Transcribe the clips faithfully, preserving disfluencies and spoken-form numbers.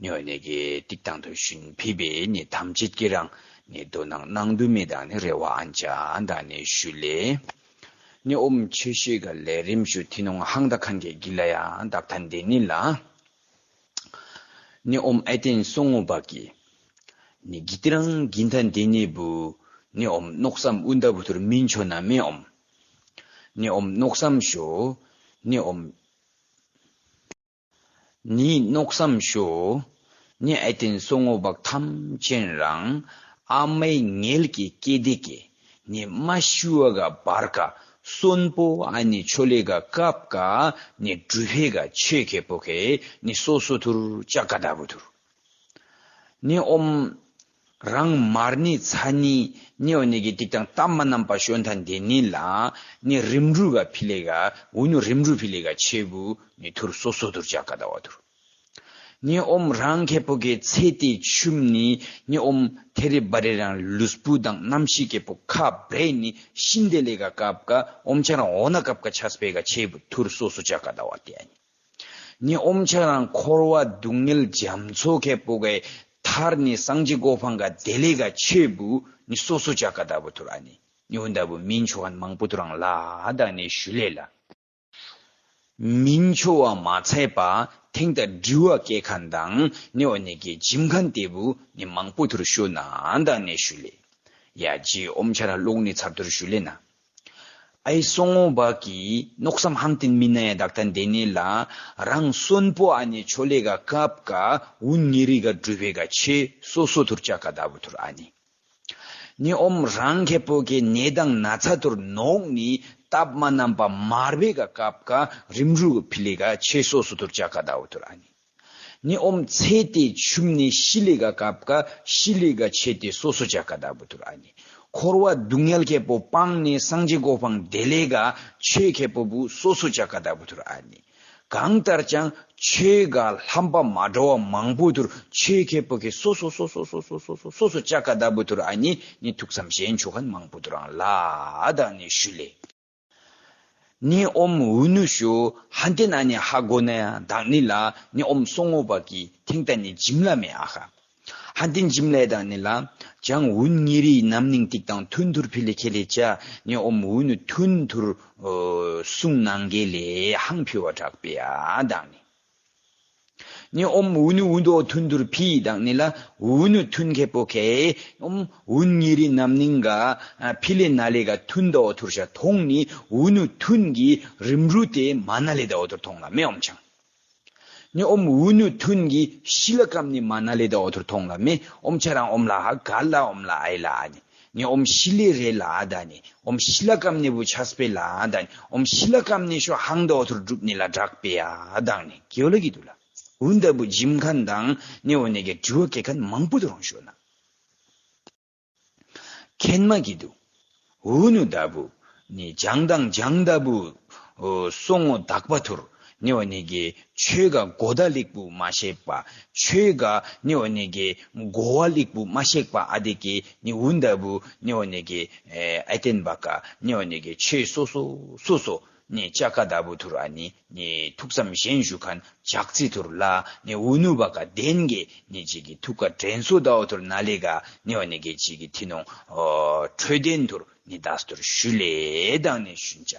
ནི་འོ་ནི་གི་ཏིག་ཏང་དུ་ཞུན་ཕི་བེ་ནི་ཐམས་ཅད་ཀྱི་རང་ནི་དོ་སྣང་གནང་དུ་མེད་དང་ནི་རེ་བ་ཨན་ཅ་དང་ནི་ཞུ་ལེ། ནི་ཨོམ་ཆེ་ཤོས་ག་ལས་རིམ་ཞུ་ཐི་ནོང་ཧང་ད་ཁན་གེ་གི་ལ་ཡ་དག་ཐན་དེ་ནི་ལ། ནི་ཨོམ་ཨེ་ཏེན་སོང་ངོ་བ་གི། ནི་གི་ཏི་རང་གི་ཐན་དེ་ནི་བུ། ནི་ཨོམ་ནོག་སམ་ཨུན་ད་བུ་ཐུར་མིན་ཆོ་ན་མེ་ཨོམ། ནི་ཨོམ་ནོག་སམ་ཤོ། ནི་ཨོམ། ནི་ནོག་སམ་ཤོ། ནི་ཨེ་ཏེན་སོང་ངོ་བག་ཐམ་ཅན་རང་། ཨ་མའི་ངལ་གྱི་སྐེ་དེ་ཀེ། ནི་མ་ཤུ་བ་ག་བར་ཀ་སོན་པོ་ཨ་ནི་ཆོ་ལེ་ག་ཀབ་ཀ་ནི་གྲུ་ཕེ་ག་ཆེ་ཁེ་པོ་ཁེ་ནི་སོ་སོ་ཐུར་ཅ་ཀ་ད་བུ་ཐུར། ནི་ཨོམ། རང་མར་ནི་ཚ་ནི། ནི་འོ་ནི་གི་ཏིག་ཏང་ཏམ་མ་ནམ་པ་ཤོན་ཐན་དེ་ནི་ལ། ནི་རིམ་རུ་ག་ཕི་ལེ་ག་འུ་ནུ་རིམ་རུ་ཕི་ལེ་ག་ཆེ་བུ་ནི་ཐུར་སོ་སོ་ཐུར་ཅ་ཀ་ད་བ་ཐུར། ནི་ཨོམ་རང་ཁེ་པོ་གི་ཚེ་ཏེ་ཆུམ་ནི། ནི་ཨོམ་ཐེ་རི་བ་རེ་རང་ལུས་པུ་དང་རྣམ་ཤེས་ཁེ་པོ་ཁ་བྲེ་ནི་ཤིན་དེ་ལེ་ག་ཀབ་ཀ་ཨོམ་ཆ་རང་འོ་ན་ཀབ་ཀ་ཆ་སྤེ་ག་ཆེ་བུ་ཐུར་སོ་སོ་ཅ་ཀ་ད་བ་ཏེ་ཨ་ནི། ནི་ཨོམ་ཆ་རང་འཁོར་བ་སྡུག་བསྔལ་རྒྱ་མཚོ་ཁེ་པོ་གེ་ཐར་ནི་སངས་རྒྱས་གོ་འཕང་ག་དེ་ལེ་ག་ཆེ་བུ་ནི་སོ་སོ་ཅ་ཀ་ད་བུ་ཐུར་ཨ་ནི། ནི་འུན་ད་བུ་མིན་ཆོ་ཁན་མང་པོ་ཐུར་རང་ལ་ཨ་ད་ནི་ཞུ་ལེ་ལ། མིན་ཆོ་བ་མ་ཚད་པ་ཐེང་ད་དྲི་བ་སྐྱེ་ཁན་དང་ནི་འོ་ནི་གི་ཇིམ་ཁན་ཏེ་བུ་ནི་མང་པོ་ཐུར་ཤོ་ན་ཨ་ད་ནི་ཞུ་ལེ། ཡ་ཇི་ཨོམ་ཆ་རང་ལོག་ནི་ཚར་ཐུར་ཞུ་ལེ་ན། ཨའི་སོང་ངོ་བ་གི་ནོག་སམ་ཧང་ཏིན་མི་ན་ཡ་དག་ཐན་དེ་ནི་ལ། རང་སོན་པོ་ཨ་ནི་ཆོ་ལེ་ག་ཀབ་ཀ་འུན་ཉི་རི་ག་གྲུ་བེ་ག་ཆེ་སོ་སོ་ཐུར་ཅ་ཀ་ད་བུ་ཐུར་ཨ་ནི། ནི་ཨོམ་རང་ཁེ་པོ་གི་ནེ་དང་ན་ཚ་ཐུར་ནོག་ནི་ཏབ་མ་ནམ་པ་མར་བེ་ག་ཀབ་ཀ་རིམ་རུ་གི་ཕི་ལེ་ག་ཆེ་སོ་སོ་ཐུར་ཅ་ཀ་ད་བུ་ཐུར་ཨ་ནི། ནི་ཨོམ་ཚེ་ཏེ་ཆུམ་ནི་ཤི་ལེ་ག་ཀབ་ཀ་ཤི་ལེ་ག་ཆེ་ཏེ་སོ་སོ་ཅ་ཀ་ད་བུ་ཐུར་ཨ་ནི། འཁོར་བ་སྡུག་བསྔལ་ཁེ་པོ་སྤང་ནི་སངས་རྒྱས་གོ་འཕང་དེ་ལེ་ག་ཆེ་ཁེ་པོ་བུ་སོ་སོ་ཅ་ཀ་ད་བུ་ཐུར་ཨ་ནི། གང་ལྟར་ཀྱང་ཆོས་ག་ལྷམ་པ་མ་འདྲ་བ་མང་པོ་ཐུར་ཆེ་ཁེ་པོ་ཁེ་སོ་སོ་སོ་སོ་ཅ་ཀ་ད་བུ་ཐུར་ཨ་ནི་ནི་ཐུགས་བསམ་གཞན་ཆོ་ཁན་མང་པོ་ཐུར་རང་ལ་ཨ་ད་ནི་ཞུ་ལེ། ནི་ཨོམ་འུ་ནུ་ཤོ་ཧན་ཏེ་ན་ནི་ཧ་གོ་ན་ཡ་དག་ནི་ལ་ནི་ཨོམ་སོང་ངོ་བ་གི་ཐེང་ད་ནི་ཇིམ་ལ་མེ་ཨ་ཧ། ཧན་ཏེ་ནི་ཇིམ་ལ་ཡ་དག་ནི་ལ་ཅང་འུན་ཉི་རི་ནམ་ནིང་ཏིག་དང་ཐུན་ཐུར་ཕི་ལེ་ཁེ་ལེ་ཅ་ནི་ཨོམ་འུ་ནུ་ཐུན་ཐུར་གསུང་ནང་གེ་ལེ་ཧང་ཕི་བ་དྲག་པེ་ཨ་དག་ནི། ནི་ཨོམ་འུ་ནུ་འུ་དོ་ཐུན་ཐུར་ཕི་དང་ནི་ལ་འུ་ནུ་ཐུན་ཁེ་པོ་ཁེ་ཨོམ་འུན་ཉི་རི་ནམ་ནིང་ག་ཕི་ལེ་ན་ལེ་ག་ཐུན་དོ་ཐུར་ཤ་ཐོང་ནི་འུ་ནུ་ཐུན་གི་རིམ་རུ་ཏེ་མ་ན་ལེ་དོ་ཐུར་ཐོང་ལ་མེ་ཨོམ་ཆང་། ནི་ཨོམ་འུ་ནུ་ཐུན་གི་ཤི་ལ་ཀམ་ནི་མ་ན་ལེ་དོ་ཐུར་ཐོང་ལ་མེ་ཨོམ་ཆ་རང་ཨོམ་ལ་ཧ་ག་ལ་ཨོམ་ལ་ཨའི་ལ་ཨ་ནི། ནི་ཨོམ་ཤི་ལེ་རེ་ལ་ཨ་ད་ནི། ཨོམ་ཤི་ལ་ཀམ་ནི་བུ་ཆ་སྤེ་ལ་ཨ་ད་ནི། ཨོམ་ཤི་ལ་ཀམ་ནི་ཤོ་ཧང་དོ་ཐུར་གྲུབ་ནི་ལ་དྲག་པེ་ཨ་དག་ནི། གེ་ཝ་ལ་གི་དུ་ལ། འུན་ད་བུ་ཇིམ་ཁན་དང་ནི་འོ་ནི་གེ་དྲི་བ་སྐྱེ་ཁན་མང་པོ་དུ་རང་ཤོ་ན། ཁེན་མ་གི་དུ། འུ་ནུ་ད་བུ། ནི་ཇང་དང་ཇང་ད་བུ། སོང་ངོ་དག་པ་ཐུར། ནི་འོ་ནི་གེ་ཆོས་ག་གོ་ད་ལིག་བུ་མ་ཤེག་པ། ཆོས་ག་ནི་འོ་ནི་གེ་གོ་བ་ལིག་བུ་མ་ཤེག་པ་ཨ་དེ་གེ་ནི་འུན་ད་བུ་ནི་འོ་ནི་གེ་ཨ་ཏེན་བ་ཀ་ནི་འོ་ནི་གེ་ཆོས་སོ་སོ་སོ་སོ་ནི་ཅ་ཀ་ད་བུ་ཐུར་ཨ་ནི་ནི་ཐུགས་བསམ་གཞན་ཞུ་ཁན་ཇག་ཚི་ཐུར་ལ་ནི་འུ་ནུ་བ་ཀ་དེན་གེ་ནི་ཅིག་གི་ཐུགས་ཀ་དྲན་གསོ་ད་བུ་ཐུར་ན་ལེ་ག་ནི་འོ་ནི་གེ་ཅིག་གི་ཐི་ནོང་འཕྲོད་བསྟེན་ཐུར། ནི་དཱས་ཐུར་ཞུ་ལེ་དང་ནི་ཞུན་ཅ།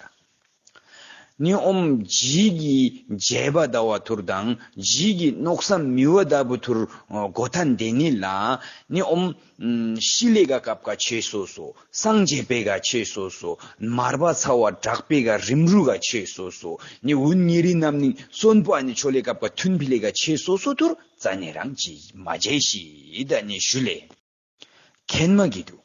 ནི་ཨོམ་ཇི་གི་མཇལ་བ་ད་བ་ཐུར་དང་ཇི་གི་ནོག་སམ་མི་བ་ད་བུ་ཐུར་གོ་ཐན་དེ་ནི་ལ་ནི་ཨོམ་ཤི་ལེ་ག་ཀབ་ཀ་ཆེ་སོ་སོ། སངས་རྒྱས་པེ་ག་ཆེ་སོ་སོ། མར་བ་ཚ་བ་དྲག་པེ་ག་རིམ་རུ་ག་ཆེ་སོ་སོ། ནི་འུན་ཉི་རི་ནམ་ནིང་སོན་པོ་ཨ་ནི་ཆོ་ལེ་ཀབ་ཀ་ཐུན་ཕི་ལེ་ག་ཆེ་སོ་སོ་ཐུར་ཙ་ནི་རང་ཅི་མ་མཇལ་ཤི་ད་ནི་ཞུ་ལེ། ཁེན་མ་གི་དུ།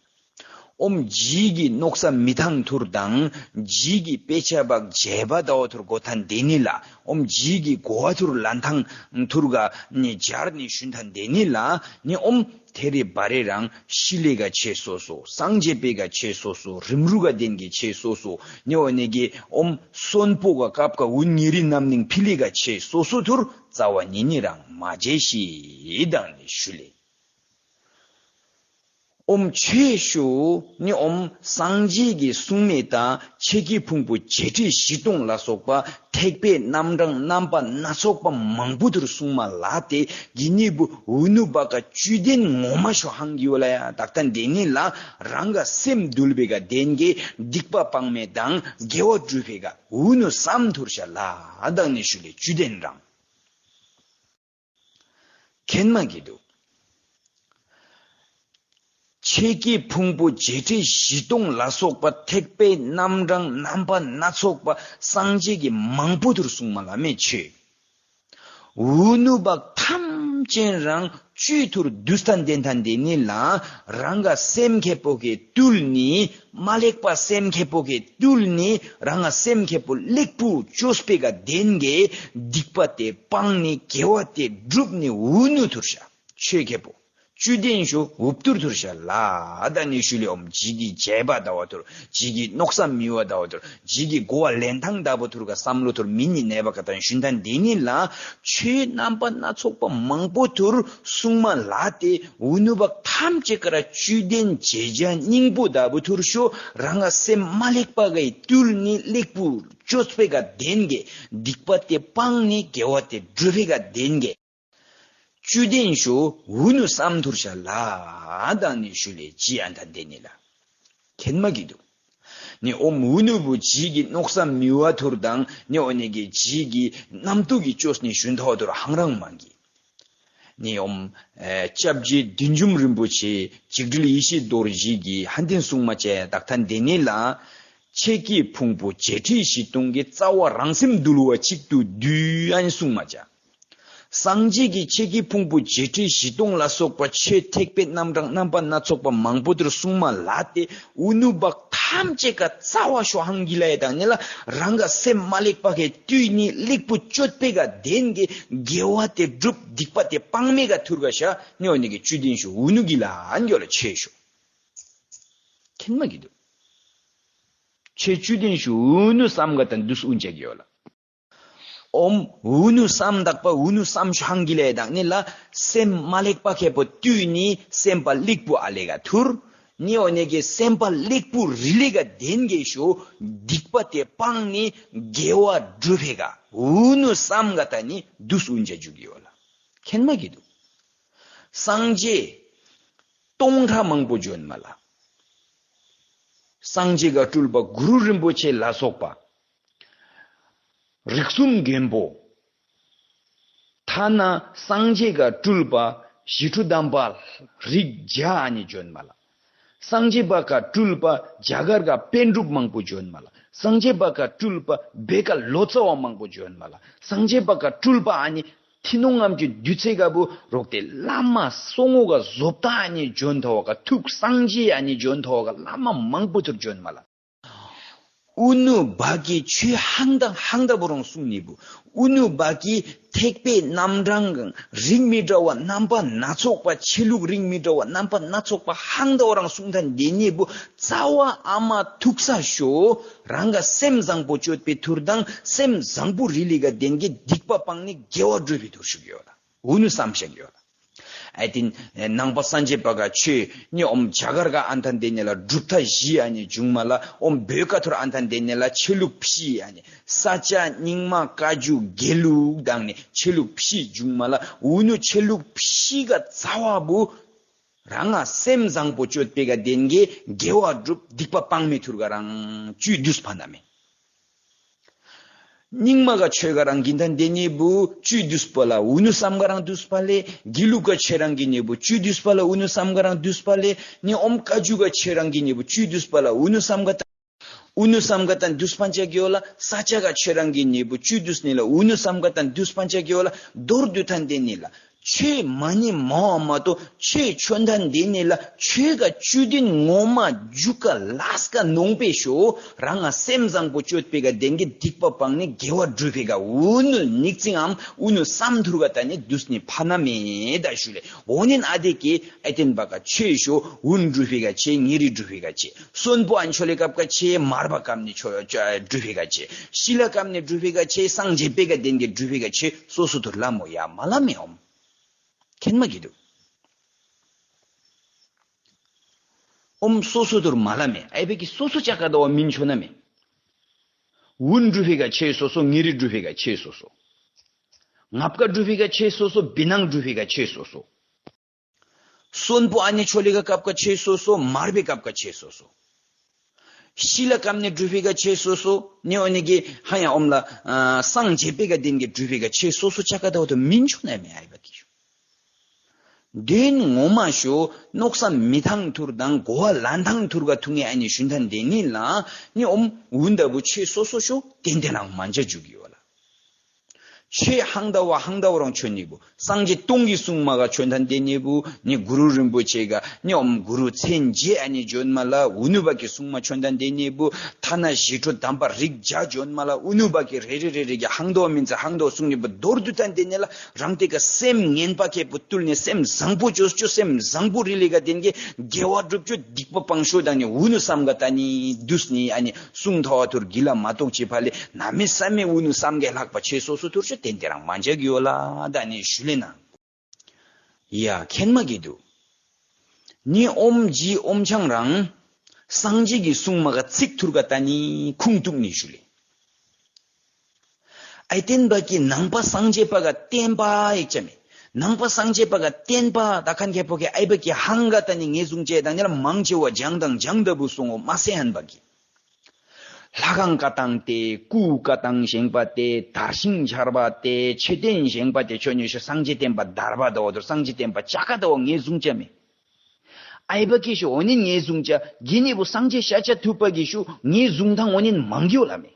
ཨོམ་ཇི་གི་ནོག་སམ་མི་ཐང་ཐུར་དང་ཇི་གི་པེ་ཆ་བག་མཇལ་བ་ད་བ་ཐུར་གོ་ཐན་དེ་ནི་ལ་ཨོམ་ཇི་གི་གོ་བ་ཐུར་ལན་ཐང་ཐུར་ག་ནི་ཇར་ནི་ཞུན་ཐན་དེ་ནི་ལ་ནི་ཨོམ་ཐེ་རི་བ་རེ་རང་ཤི་ལེ་ག་ཆེ་སོ་སོ། སངས་རྒྱས་པེ་ག་ཆེ་སོ་སོ། རིམ་རུ་ག་དེན་གེ་ཆེ་སོ་སོ། ནི་འོ་ནི་གེ་ཨོམ་སོན་པོ་ག་ཀབ་ཀ་འུན་ཉི་རི་ནམ་ནིང་ཕི་ལེ་ག་ཆེ་སོ་སོ་ཐུར་ཙ་བ་ནི་ནི་རང་མ་མཇལ་ཤི་དང་ནི་ཞུ་ལེ། ཨོམ་ཆོས་ཞུ་ནི་ཨོམ་སངས་རྒྱས་ཀྱི་གསུང་མེ་དང་ཆོས་ཀྱི་ཕུང་པོ་བརྒྱད་ཁྲི་བཞི་སྟོང་ལ་སོགས་པ་ཐེག་པའི་རྣམ་གྲངས་རྣམ་པ་སྣ་ཚོགས་པ་མང་པོ་ཐུར་གསུང་མ་ལ་ཏེ་གི་ནི་བུ་འུ་ནུ་བ་ཀ་བཅུད་ལྡན་ངོ་མ་ཤོ་ཧང་གི་ཡོ་ལ་ཡ་དག་ཐ་འདི་ནི་ལ་རང་ག་སེམས་འདུལ་བའི་ག་དན་གི་སྡིག་པ་སྤང་མེ་དང་དགེ་བ་སྒྲུབ་པའི་ག་འུ་ནུ་བསམ་ཐུར་ཤ་ལ་དང་ནི་ཞུ་ལེ་བཅུད་ལྡན་རང་། མཁྱེན་མ་གི་འདུག་ཆོས་ཀྱི་ཕུང་པོ་བརྒྱད་ཁྲི་བཞི་སྟོང་ལ་སོགས་པ་ཐེག་པའི་རྣམ་གྲངས་རྣམ་པ་སྣ་ཚོགས་པ་སངས་རྒྱས་ཀྱི་མང་པོ་ཐུར་གསུངས་མ་ལ་མེ་ཆོས། འུ་ནུ་བག་ཐམས་ཅད་རང་བཅུད་ཐུར་དུས་ཐན་ལྡན་ཐན་ལྡན་ནི་ལ་རང་ག་སེམས་ཁེ་པོ་གི་བཏུལ་ནི་མ་ལེགས་པ་སེམས་ཁེ་པོ་གི་བཏུལ་ནི་རང་ག་སེམས་ཁེ་པོ་ལེགས་པོ་བཅོས་པའི་ག་ལྡན་གི་སྡིག་པ་དེ་སྤང་ནི་དགེ་བ་དེ་སྒྲུབ་ནི་འུ་ནུ་ཐུར་ཤ། ཆོས་ཁེ་པོ། བཅུད་ལྡན་ཞུ་འུབ་ཏུར་ཐུར་ཤ་ལ་ཨ་ད་ནི་ཞུ་ལེ་ཨོམ་ཇི་གི་བྱས་པ་ད་བ་ཐུར་ཇི་གི་མནོ་བསམ་མི་བ་ད་བ་ཐུར་ཇི་གི་གོ་བ་ལེན་ཐང་ད་བ་ཐུར་ག་བསམ་བློ་ཐུར་མི་ནི་ནས་པ་ཀ་ཏང་ཞུན་ཐང་འདི་ནི་ལ་ཆོས་རྣམ་པ་སྣ་ཚོགས་པ་མང་པོ་ཐུར་གསུང་མ་ལ་ཏེ་འུ་ནུ་བག་ཐམས་ཅད་ཀ་ར་བཅུད་ལྡན་བྱེད་བྱ་སྙིང་པོ་ད་བ་ཐུར་ཤོ་རང་ང་སེམས་མ་ལེགས་པ་གའི་བཏུལ་ནི་ལེགས་པོ་བཅོས་པའི་ག་ལྡན་གི་སྡིག་པ་དེ་སྤང་ནི་དགེ་བ་དེ་སྒྲུབ་པའི་ག་ལྡན་གི་བཅུད་ལྡན་ཞུ་འུ་ནུ་བསམ་ཐུར་ཤ་ལ་དང་ནི་ཞུ་ལེ་ཇི་ཨན་ཐ་འདི་ནི་ལ། མཁྱེན་མ་གི་འདུག་ནི་ཨོམ་འུ་ནུ་བུ་ཇི་གི་མནོ་བསམ་མི་བ་ཐུར་དང་ནི་ཨོ་ནི་གི་ཇི་གི་རྣམ་རྟོག་གི་བཅོས་ནི་ཞུན་ཐོ་ཐུར་ཧང་རང་མང་གི་ནི་ཨོམ་སྐྱབས་རྗེ་བདུད་འཇོམས་རིན་པོ་ཆེ་འཇིགས་བྲལ་ཡེ་ཤེས་རྡོ་རྗེ་གི་ཧན་ཏིན་གསུང་མ་བཅས་དག་ཐ་འདི་ནི་ལ། ཆེ་ཀི་ཕུང་པོ་བརྒྱད་ཁྲི་བཞི་སྟོང་གི་རྩ་བ་རང་སེམས་འདུལ་བ་གཅིག་ཏུ་བསྡུས་ཨན་གསུང་མ་བཅའ། སངས་རྒྱས་ཀྱི་ཆེ་ཀི་ཕུང་པོ་བརྒྱད་ཁྲི་བཞི་སྟོང་ལ་སོགས་པ་ཆོས་ཐེག་པའི་རྣམ་གྲངས་རྣམ་པ་སྣ་ཚོགས་པ་མང་པོ་དེར་གསུང་མ་ལ་སྟེ་འུ་ནུ་བག་ཐམས་ཅད་ཀ་རྩ་བ་ཤོ་ཧང་གི་ལ་ཡ་དང་ནི་ལ་རང་ག་སེམས་མ་ལེགས་པ་གའི་བཏུལ་ནི་ལེགས་པོ་སྤྱོད་པའི་ག་དན་གི་དགེ་བ་དེ་སྒྲུབ་སྡིག་པ་དེ་སྤང་མེད་ག་ཐུར་ག་ཤ་ནི་འོ་ནི་གི་བཅུད་ལྡན་ཤོ་འུ་ནུ་གི་ལ་ཨན་གྱོ་ལ་ཆེ་ཤོ། མཁྱེན་མ་གི་འདུག་ཆེ་བཅུད་ལྡན་ཞུ་འུ་ནུ་བསམ་ག་དང་དུས་འུན་ཅག་ཡོད་ལ། ཨོམ་འུ་ནུ་བསམ་དག་པ་འུ་ནུ་བསམ་ཤང་གི་ལས་དང་ནི་ལ་སེམས་མ་ལེགས་པ་ཁེ་པོ་བཏུས་ནི་སེམས་པ་ལེགས་པོ་ཨ་ལེ་ག་ཐུར། ནི་འོ་ནི་གི་སེམས་པ་ལེགས་པོ་རི་ལེ་ག་དན་གེ་ཞུ་སྡིག་པ་དེ་སྤང་ནི་དགེ་བ་སྒྲུབ་ཧེ་ག་འུ་ནུ་བསམ་ག་ད་ནི་དུས་འུན་ཅག་འཇུག་ཡོད་ལ། མཁྱེན་མ་གི་འདུག་སངས་རྒྱས་སྟོང་ཕྲག་མང་པོ་བྱོན་མ་ལ། སངས་རྒྱས་ག་སྤྲུལ་པ་གུ་རུ་རིན་པོ་ཆེ་ལ་སོགས་པ། རིགས་གསུམ་མགོན་པོ། ཐ་ན་སངས་རྒྱས་ག་སྤྲུལ་པ་ཞི་ཁྲོ་དམ་པ་རིགས་བརྒྱ་ཨ་ནི་བྱོན་མ་ལ། སངས་རྒྱས་པ་ག་སྤྲུལ་པ་རྒྱ་གར་ག་པཎ་གྲུབ་མང་པོ་བྱོན་མ་ལ། སངས་རྒྱས་པ་ག་སྤྲུལ་པ་བེ་ག་ལོ་ཙཱ་བ་མང་པོ་བྱོན་མ་ལ། སངས་རྒྱས་པ་ག་སྤྲུལ་པ་ཨ་ནི་ཐི་ནོང་ངམ་གྱི་དུས་ཚེ་ག་བུ་རོག་ཏེ་བླ་མ་སོ་ངོ་ག་བཟོ་ལྟ་ཨ་ནི་བྱོན་ཐོ་བ་ག་ཐུགས་སངས་རྒྱས་ཨ་ནི་བྱོན་ཐོ་བ་ག་བླ་མ་མང་པོ་ཐུར་བྱོན་མ་ལ། ཨུ་ནུ་བ་ཀི་ཆོས་ཧང་དང་ཧང་ད་བོ་རང་གསུང་ནི་བུ། ཨུ་ནུ་བ་ཀི་ཐེག་པའི་རྣམ་གྲངས་རིགས་མི་འདྲ་བ་རྣམ་པ་སྣ་ཚོགས་པ་ཆེ་ལུགས་རིགས་མི་འདྲ་བ་རྣམ་པ་སྣ་ཚོགས་པ་ཧང་ད་བོ་རང་གསུང་ད་འདི་ནི་བུ་རྩ་བ་ཨ་མ་ཐུག་ས་ཤོ། རང་ག་སེམས་བཟང་པོ་སྤྱོད་པའི་ཐུར་དང་སེམས་བཟང་པོ་རི་ལི་ག་ལྡན་གྱི་སྡིག་པ་སྤང་ནི་དགེ་བ་སྒྲུབ་པའི་ཐུར་ཞུགས་ཡོད་ལ། འུ་ནུ་བསམ་བཞག་ཡོད་ལ། ཨ་ཏི་ནང་པ་སངས་རྒྱས་པ་ག་ཆོས་ནི་ཨོམ་རྒྱ་གར་ག་ཨན་ཐན་དེ་ནི་ལ་གྲུབ་མཐའ་བཞི་ཨ་ནི་འབྱུང་མ་ལ་ཨོམ་བོད་ཀ་ཐུར་ཨན་ཐན་དེ་ནི་ལ་ཆོས་ལུགས་བཞི་ཨ་ནི་ས་སྐྱ་རྙིང་མ་བཀའ་བརྒྱུད་དགེ་ལུགས་དང་ནི་ཆོས་ལུགས་བཞི་འབྱུང་མ་ལ་འུ་ནུ་ཆོས་ལུགས་བཞི་ག་རྩ་བ་བུ། རང་ང་སེམས་བཟང་པོ་སྤྱོད་པའི་ག་ལྡན་གྱི་དགེ་བ་སྒྲུབ་སྡིག་པ་སྤང་མེད་ཐུར་ག་རང་བཅུད་བསྡུས་ཕ་ན་མེ། རྙིང་མ་ག་ཆོས་ག་རང་གིན་ཐན་དེ་ནི་བུ་བཅུད་བསྡུས་པ་ལ་འུ་ནུ་བསམ་ག་རང་བསྡུས་པ་ལེ། དགེ་ལུགས་ག་ཆོས་རང་གི་ནི་བུ་བཅུད་བསྡུས་པ་ལ་འུ་ནུ་བསམ་ག་རང་བསྡུས་པ་ལེ། ནི་ཨོམ་བཀའ་བརྒྱུད་ག་ཆོས་རང་གི་ནི་བུ་བཅུད་བསྡུས་པ་ལ་འུ་ནུ་བསམ་ག་ད། ཨུ་ནུ་བསམ་ག་དང་དུས་སྤང་བྱ་གི་ཡོ་ལ། ས་ཆ་ག་ཆོས་རང་གི་ནི་བུ་བཅུད་བསྡུས་ནི་ལ་ཨུ་ནུ་བསམ་ག་དང་དུས་སྤང་བྱ་གི་ཡོ་ལ། མདོར་བསྡུས་ཐན་དེ་ནི་ལ། ཆོས་མ་ནི་མ་བ་མ་གཏོགས་ཆོས་ཆོས་ཐན་དེ་ནི་ལ་ཆོས་ག་བཅུད་ལྡན་ངོ་མ་རྒྱུ་ག་ལས་ཀ་ནོང་པའི་ཤོ། རང་ང་སེམས་བཟང་པོ་སྤྱོད་པའི་ག་ལྡན་གི་སྡིག་པ་སྤང་ནི་དགེ་བ་སྒྲུབ་པའི་ག་ཨུ་ནུ་ཉིག་ཙིང་ངམ་ཨུ་ནུ་བསམ་ཐུར་ག་ད་ནི་དུས་ནི་ཕ་ན་མེ་ད་ཞུ་ལེ། འོ་ནན་ཨ་དེ་གི་ཨེ་ཏེན་པ་ག་ཆོས་ཤོ་འུན་སྒྲུབ་པའི་ག་ཆེ་ཉེ་རི་སྒྲུབ་པའི་ག་ཆེ། གསོན་པོ་ཨན་ཆོ་ལེ་སྐབས་ཀ་ཆེ་མར་པ་སྐབས་ནི་ཆོ་སྒྲུབ་པའི་ག་ཆེ། ཤི་ལ་སྐབས་ནི་སྒྲུབ་པའི་ག་ཆེ། སངས་རྒྱས་པའི་ག་དེན་གི་སྒྲུབ་པའི་ག་ཆེ། སོ་སོ་ཐུར་ལ་མོ་ཡ་མ་ལ་མེ་ཨོམ། མཁྱེན་མ་གི་འདུག་ཨོམ་སོ་སོ་དུར་མ་ལ་མེ། ཨའི་བེ་ཀི་སོ་སོ་ཅ་ཀ་དོ་བ་མིན་ཆོ་ན་མེ། ཝུན་གྲུ་ཕི་ག་ཆེ་སོ་སོ། ངེ་རི་གྲུ་ཕི་ག་ཆེ་སོ་སོ། ངབ་ཀ་གྲུ་ཕི་ག་ཆེ་སོ་སོ། བི་ནང་གྲུ་ཕི་ག་ཆེ་སོ་སོ། སོན་པོ་ཨ་ནི་ཆོ་ལི་ག་ཀབ་ཀ་ཆེ་སོ་སོ། མར་བེ་ཀབ་ཀ་ཆེ་སོ་སོ། ཤི་ལ་ཀམ་ནི་གྲུ་ཕི་ག་ཆེ་སོ་སོ། ནི་ཨོ་ནི་གི་ཧ་ཡ་ཨོམ་ལ་ཨ་སངས་རྒྱས་པེ་ག་དེན་གི་གྲུ་ཕི་ག་ཆེ་སོ་སོ་ཅ་ཀ་དོ་དོ་མིན་ཆོ་ན་མེ། ཨའི་བེ་ཀི་ཤོ། དེན་ངོ་མ་ཤོ་ནོག་ས་མི་ཐང་ཐུར་དང་གོ་བ་ལན་ཐང་ཐུར་ག་ཐུ་ངེ་ཨ་ནི་ཤུན་ཐན་དེ་ནི་ལ་ནི་ཨོམ་ཝུན་ད་བུ་ཆེ་སོ་སོ་ཤོ་ཏན་ཏན་རང་མ་འཇའ་འཇུག་ཡོད་ལ། ཆེ་ཧང་ད་བ་ཧང་ད་བ་རང་ཆོ་ནི་བུ་སངས་རྒྱས་སྟོང་གི་གསུང་མ་ག་ཆོ་ཐན་དེ་ནི་བུ་ནི་གུ་རུ་རིན་པོ་ཆེ་ག་ནི་ཨོམ་གུ་རུ་མཚན་བརྒྱད་ཨ་ནི་ཇོན་མ་ལ་ཝུ་ནུ་བ་གི་གསུང་མ་ཆོ་ཐན་དེ་ནི་བུ་ཐ་ན་ཞི་ཁྲོ་དམ་པ་རིགས་བརྒྱ་ཇོན་མ་ལ་ཝུ་ནུ་བ་གི་རེ་རེ་རེ་རེ་གི་ཧང་ད་བ་མིན་ཚ་ཧང་ད་བ་གསུང་ནི་བུ་མདོར་བསྡུ་ཐན་དེ་ནི་ལ། རང་དེ་ག་སེམས་ངན་པ་ཁྱད་པོ་བཏུལ་ནས་སེམས་བཟང་པོ་བཅོས་བཅོས། སེམས་བཟང་པོ་རི་ལི་ག་དེན་གི་དགེ་བ་སྒྲུབ་བཅོས། སྡིག་པ་སྤང་ཤོ་དང་ནི་ཝུ་ནུ་བསམ་ག་ད་ནི་དུས་ནི་ཨ་ནི་གསུང་ཐོ་བ་ཐུར་གི་ལ་མ་གཏོགས་ཅི་ཕ་ལེ་ན་མི་ས་མི་ཝུ་ནུ་བསམ་ག་ལྷག་པ་ཆེ་སོ་སོ་ཐུར་ཤོ་ཏན་ཏན་རང་མ་འཇའ་གི་ཡོད་ལ་ད་ནི་ཞུ་ལེ་ན། ཡ་མཁྱེན་མ་གི་འདུག་ནི་ཨོམ་ཇི་ཨོམ་ཆང་རང་སངས་རྒྱས་ཀྱི་གསུང་མ་ག་ཚིག་ཐུར་ག་ད་ནི་ཁུང་གཏུག་ནི་ཞུ་ལེ། ཨའི་བསྟན་པ་གི་ནང་པ་སངས་རྒྱས་པ་ག་བསྟན་པ་ཡིག་ཅམ་མེ། ནང་པ་སངས་རྒྱས་པ་ག་བསྟན་པ་ད་ཁན་ཁེ་པོ་ཁེ་ཨའི་བ་གི་ཧང་ག་ད་ནི་ངེས་བཟུང་ཅེ་དང་ནི་ལ་མང་ཆེ་བ་ཇང་དང་ཇང་ད་བུ་སོང་ངོ་མ་སེ་ཧན་པ་གི། ལྷ་ཁང་བཀའ་ཐང་སྟེ་སྐུ་བཀའ་ཐང་བཞེངས་པ་སྟེ་དར་ཤིང་ཆར་པ་སྟེ་མཆོད་རྟེན་བཞེངས་པ་སྟེ་ཆོས་ཉིད་ཤོ་སངས་རྒྱས་བསྟན་པ་དར་བ་ད་བ་དོར་སངས་རྒྱས་བསྟན་པ་ཅ་ཀ་ད་བ་ངེས་བཟུང་ཅ་མེ། ཨའི་བ་ཀི་ཤོ་འོ་ནི་ངེས་བཟུང་ཅ་གི་ནི་བུ་སངས་རྒྱས་ཤཱཀྱ་ཐུབ་པ་གི་ཤོ་ངེས་བཟུང་ཐང་འོ་ནི་མང་གི་ཡོད་ལ་མེ།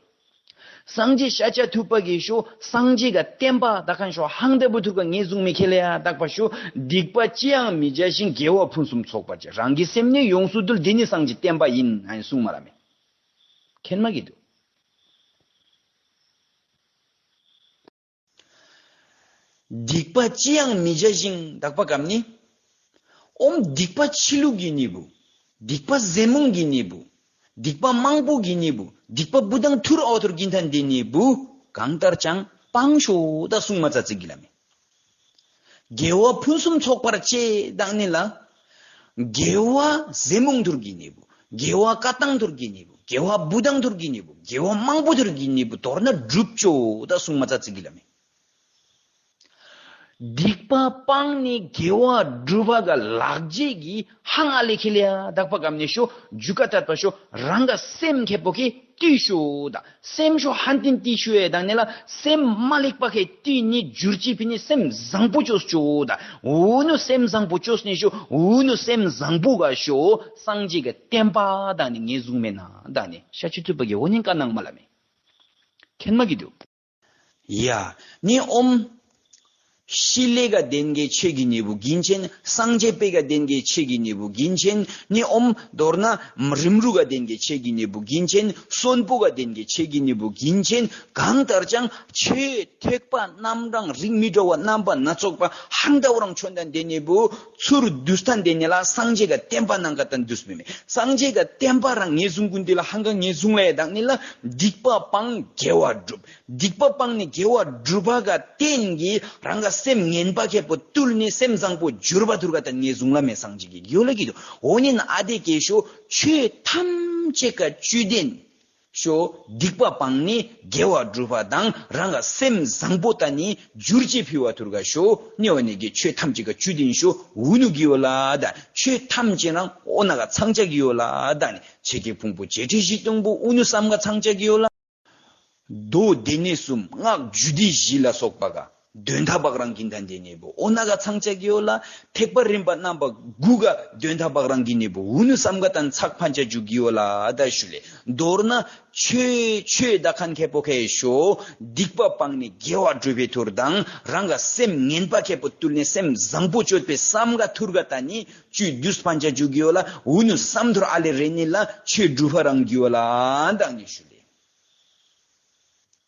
སངས་རྒྱས་ཤཱཀྱ་ཐུབ་པ་གི་ཤོ་སངས་རྒྱས་ག་བསྟན་པ་ད་ཁན་ཤོ་ཧང་ད་བུ་ཐུར་ག་ངེས་བཟུང་མེ་ཁེ་ལེ་ཡ་དག་པ་ཤོ་སྡིག་པ་ཅི་ཡང་མི་བྱ་ཞིང་དགེ་བ་ཕུན་སུམ་ཚོགས་པར་བྱ། རང་གི་སེམས་ནི་ཡོངས་སུ་འདུལ། འདི་ནི་སངས་རྒྱས་བསྟན་པ་ཡིན་ཨ་ནི་གསུང་མ་ལ་མེ། མཁྱེན་མ་གི་འདུག་སྡིག་པ་ཅི་ཡང་མི་བྱ་ཞིང་དག་པ་གམ་ནི། ཨོམ་སྡིག་པ་ཕྱི་ལུགས་ཀྱི་ནི་བུ། སྡིག་པ་ཟེ་མུང་གི་ནི་བུ། སྡིག་པ་མང་པོ་གི་ནི་བུ། སྡིག་པ་བུ་དང་ཐུར་ཨོ་ཐུར་གིན་ཐན་དེ་ནི་བུ། གང་ལྟར་ཀྱང་སྤང་ཤོ་ད་གསུང་མ་ཙ་ཙིག་གི་ལ་མེ། དགེ་བ་ཕུན་སུམ་ཚོགས་པར་བྱེད་དང་ནི་ལ། དགེ་བ་ཟེ་མུང་ཐུར་གི་ནི་བུ། དགེ་བ་བཀའ་ཐང་ཐུར་གི་ནི་བུ། དགེ་བ་བུ་དང་ཐུར་གི་ནི་བུ། དགེ་བ་མང་པོ་ཐུར་གི་ནི་བུ། མདོར་ན་སྒྲུབ་ཅོ་ད་གསུང་མ་ཙ་ཙིག་གི་ལ་མེ། སྡིག་པ་སྤང་ནི་དགེ་བ་སྒྲུབ་པ་ག་ལག་རྗེས་ཀྱི་ཧང་ཨ་ལེ་ཁེ་ལེ་ཡ་དག་པ་གམ་ནི་ཤོ་འཇུ་ཀ་ཏད་པ་ཤོ་རང་ག་སེམས་ཁེ་པོ་ཁེ་བཏུས་ཤོ་ད། སེམས་ཤོ་ཧན་ཏིན་ཏི་ཤོ་ཡེ་དང་ནི་ལ་སེམས་མ་ལེགས་པ་ཁེ་ཏི་ནི་འགྱུར་ཅི་ཕི་ནི་སེམས་བཟང་པོ་ཅོས་ཅོ་ད། འུ་ནུ་སེམས་བཟང་པོ་ཅོས་ནི་ཤོ་འུ་ནུ་སེམས་བཟང་པོ་ག་ཤོ་སངས་རྒྱས་ཀྱི་བསྟན་པ་དང་ནི་ངེས་བཟུང་མེད་ན་དང་ནི་ཤ་ཆུ་ཐུབ་པ་གི་འོ་ནི་བཀའ་གནང་མ་ལ་མེ། མཁྱེན་མ་གི་འདུག་ཡ། ནི་ཨོམ། ཤི་ལེ་ག་དེན་གི་ཆེ་གི་ནི་བུ་གིན་ཆེན། སངས་རྒྱས་པེ་ག་དེན་གི་ཆེ་གི་ནི་བུ་གིན་ཆེན། ནི་ཨོམ། མདོར་ན་རིམ་རུ་ག་དེན་གི་ཆེ་གི་ནི་བུ་གིན་ཆེན། གསོན་པོ་ག་དེན་གི་ཆེ་གི་ནི་བུ་གིན་ཆེན། གང་ལྟར་ཀྱང་ཆོས་ཐེག་པ་རྣམ་གྲངས་རིགས་མི་འདྲ་བ་རྣམ་པ་སྣ་ཚོགས་པ་ཧང་ད་བ་རང་ཆོན་དང་དེ་ནི་བུ་ཚུར་བསྡུས་ཐན་དེ་ནི་ལ་སངས་རྒྱས་ག་བསྟན་པ་ནང་ག་དང་བསྡུས་མི་མེ། སངས་རྒྱས་ག་བསྟན་པ་རང་ངེས་བཟུང་ཀུན་དེ་ལ་ཧང་ག་ངེས་བཟུང་ལ་ཡ་དང་ནི་ལ་སྡིག་པ་སྤང་དགེ་བ་སྒྲུབ། སྡིག་པ་སྤང་ནི་དགེ་བ་སྒྲུབ་པ་ག་བརྟེན་གྱིས་རང་ག་སེམས་ངན་པ་ཁེ་པོ་བཏུལ་ནས་སེམས་བཟང་པོ་འགྱུར་བ་ཐུར་ག་དང་ངེས་བཟུང་ལ་མེ་སངས་རྒྱས་ཀྱི་ཡོ་ལ་གི་དུ་འོ་ནི་ན་ཨ་དེ་ཀེ་ཤོ་ཆོས་ཐམས་ཅད་ཀ་བཅུད་ལྡན་ཤོ་སྡིག་པ་སྤང་ནི་དགེ་བ་སྒྲུབ་པ་དང་རང་ག་སེམས་བཟང་པོ་ད་ནི་འགྱུར་ཅི་ཕི་བ་ཐུར་ག་ཤོ་ནི་འོ་ནི་གི་ཆོས་ཐམས་ཅད་ཀ་བཅུད་ལྡན་ཤོ་འུ་ནུ་གི་ཡོ་ལ་ད་ཆོས་ཐམས་ཅད་རང་འོ་ན་ག་ཚང་ཆ་གི་ཡོ་ལ་ད་ནི་ཆེ་གེ་ཕུང་པོ་བྱེ་བྲག་བཞི་སྟོང་པོ་འུ་ནུ་བསམ་ག་ཚང་ཆ་གི་ཡོ་ལ། མདོ་སྡེ་སྣོད་གསུམ་སྔགས་རྒྱུད་སྡེ་བཞི་ལ་སོགས་པ་ག་དོན་ཐ་བག་རང་གིན་ཐན་དེ་ནི་བུ་འོ་ན་ག་ཚང་ཆ་གི་ཡོ་ལ། ཐེག་པ་རིམ་པ་རྣམ་པ་དགུ་ག་དོན་ཐ་བག་རང་གིན་ནི་བུ་འུ་ནུ་བསམ་ག་དང་ཚག་ཕན་ཆ་འཇུག་གི་ཡོ་ལ་ད་ཞུ་ལེ། མདོར་ན་ཆོས་ཆོས་ད་ཁན་ཁེ་པོ་ཁེ་ཤོ་སྡིག་པ་སྤང་ནི་དགེ་བ་སྒྲུབ་པའི་ཐུར་དང་རང་ག་སེམས་ངན་པ་ཁེ་པོ་བཏུལ་ནས་སེམས་བཟང་པོ་སྤྱོད་པའི་བསམ་ག་ཐུར་ག་ད་ནི་བཅུད་བསྡུས་ཕན་ཆ་འཇུག་གི་ཡོ་ལ་འུ་ནུ་བསམ་ཐུར་ཨ་ལེ་རེ་ནི་ལ་ཆོས་སྒྲུབ་པ་རང་གི་ཡོ་ལ་དང་ནི་ཞུ་ལེ།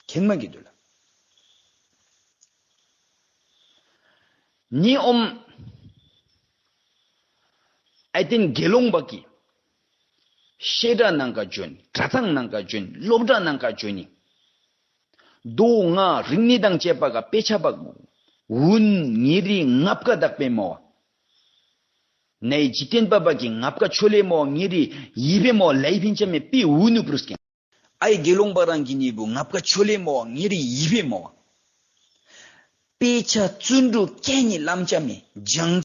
མཁྱེན་མ་གི་འདུག་ལ། ནི་ཨོམ། ཨའི་ཏེན་དགེ་སློང་པ་གི། བཤད་གྲྭ་ནང་ག་འཇོན། གྲྭ་ཚང་ནང་ག་འཇོན། སློབ་གྲྭ་ནང་ག་འཇོན་ནི། མདོ་སྔགས་རིག་གནས་དང་བཅས་པ་ག་དཔེ་ཆ་པ། ཝུན་ཉེ་རི་ལྔ་པ་ག་དག་པའི་མོ། ནའི་འཇིག་རྟེན་པ་པ་གི་ངབ་ཀ་ཆོ་ལེ་མོ་ངེ་རི་ཡི་བེ་མོ་ལའི་ཕིན་ཆ་མེ་པི་ཝུ་ནུ་པུ་རུ་སྐེན། ཨའི་དགེ་སློང་པ་རང་གི་ནི་བུ་ངབ་ཀ་ཆོ་ལེ་མོ་ངེ་རི་ཡི་བེ་མོ། དཔེ་ཆ་བརྩོན་འགྲུས་སྐད་ནི་ལམ་ཆ་མེ་སྦྱང་